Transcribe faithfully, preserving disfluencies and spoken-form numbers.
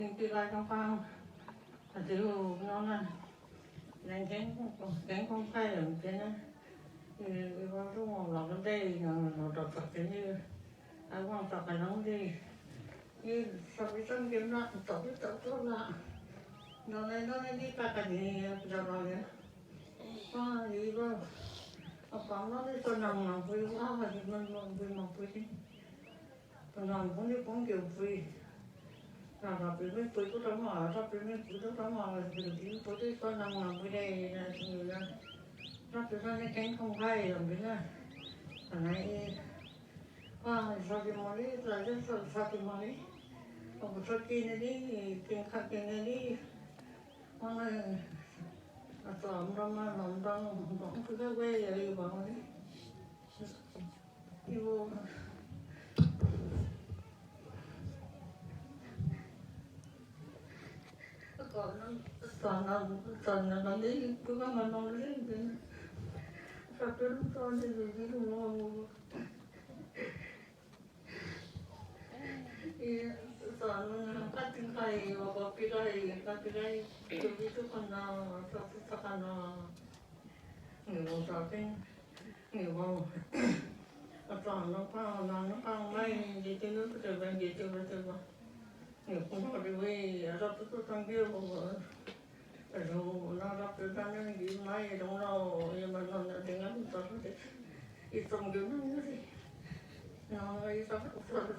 Tingpi lai kangpang, adiu nona, nang keng, keng kong kai lam kena, i, i wa rong la kan dei, nang lo dok tak keni, ai wang tak kai nang di. I, sabi sang kem na, tak di tak tu la. Nang nai, nang nai di pa ka ni, ya, pida la ya. Wa, i wa. Apa na di so nang nang pui, wa, di man nang pui, nang pui di. Panam pun di pun kiu pui. Ra ra pui mi pui ku tama, ra pui mi pui ku tama, ra pui mi pui ku tama, ra pui de, na sing ya. Ra pui ra ne keng kong kai, ra pui na. Anai, wa, sa di mari, sa di sa, sa di mari. Aku sa di ne di, keng kha keng ne di. Wa, ata mra ma, nam dang, dang ku sa we, ya, i wa ni. Ibo. Kana, kana, kana nang di, ku kana nang di, di. Satu lu kana di, di lu mo. I, kana nang kating kai, wa kapi kai, kapi kai. Tu di tu kana, satu tu kana. Ni mo sa ting. Ni wang. Ata nang pa, nang nang pa mai, di tingga pete ba, di tingga pete ba. Ni kung pa di wei, ara tu tu tang di bo. Alo, na ra tu tang di mai, dong lo, i ma nang na ding ngan ta de. I tong di nang di. Nang i ta tu ta de.